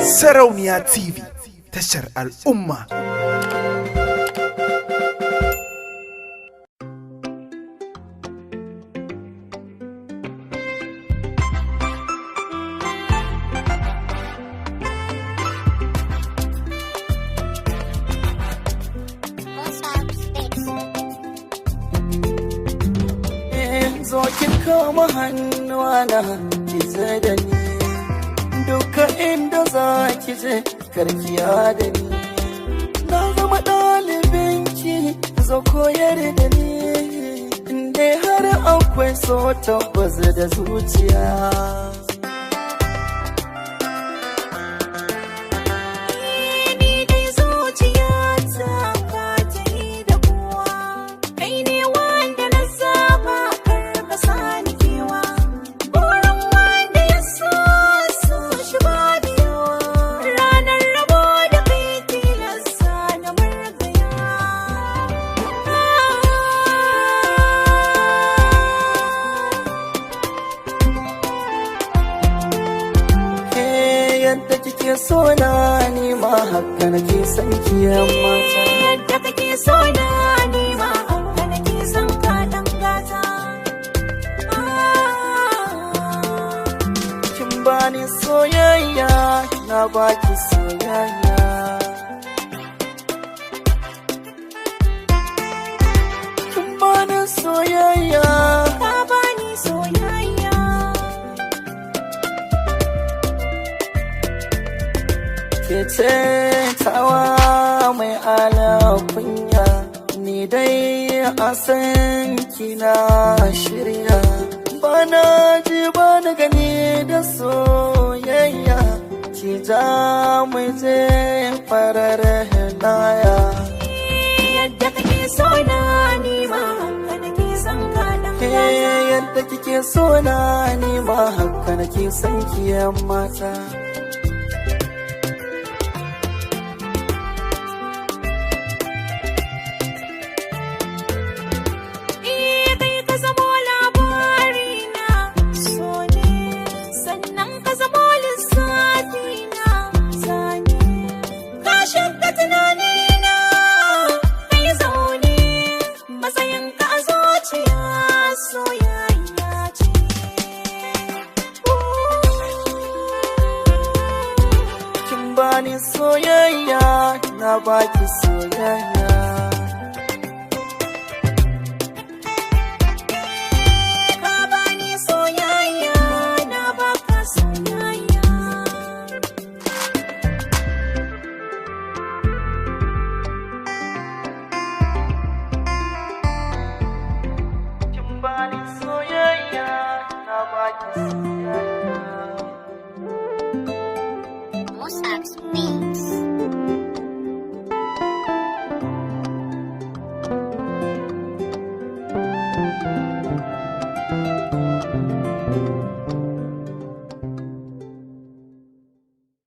Sarauniya TV, tashar al'umma. Zo ki kama hannuwana ki je da ni duka inda za ki je, karkiya da ni. Na zama ɗalibin ki, zo koyar da ni. Inda har akwai so, tabbas da zuciya. Ni dai zuciyata ba ta yi da kowa, kai ne wanda na saba, kar ka sani kewa. Burin wanda ya so so shi babu yawa, ranar rabo da kai tilasta na murgaya. Ke, yadda kike so na, ni ma haka nake son ki, yan mata. Yadda kake so na, ni ma haka nake son ka, dan gata. Kin bani soyayya, na baki soyayya. Kin bani soyayya. Ka bani soyayya. Ke ce tawa mai ala kunya, ni dai a san kina shirya. Bana ji bana gani da soyayya, ki ja mu je farar laya. Yadda kake so na, ni ma haka nake son ka, dan Ke, gata. yadda kike so na, ni ma haka nake son ki, yan mata. Eh, kai ka zamo labari na, so ne, sannan ka zamo lissafi na, zane. Ka shiga tunani na, kai zaune, matsayin ka a zuciya soyayya ce. Kin bani soyayya, na baki soyayya. Ka bani soyayya, na baka soyayya. Kin bani soyayya, na baki soyayya. Mossack's Beats.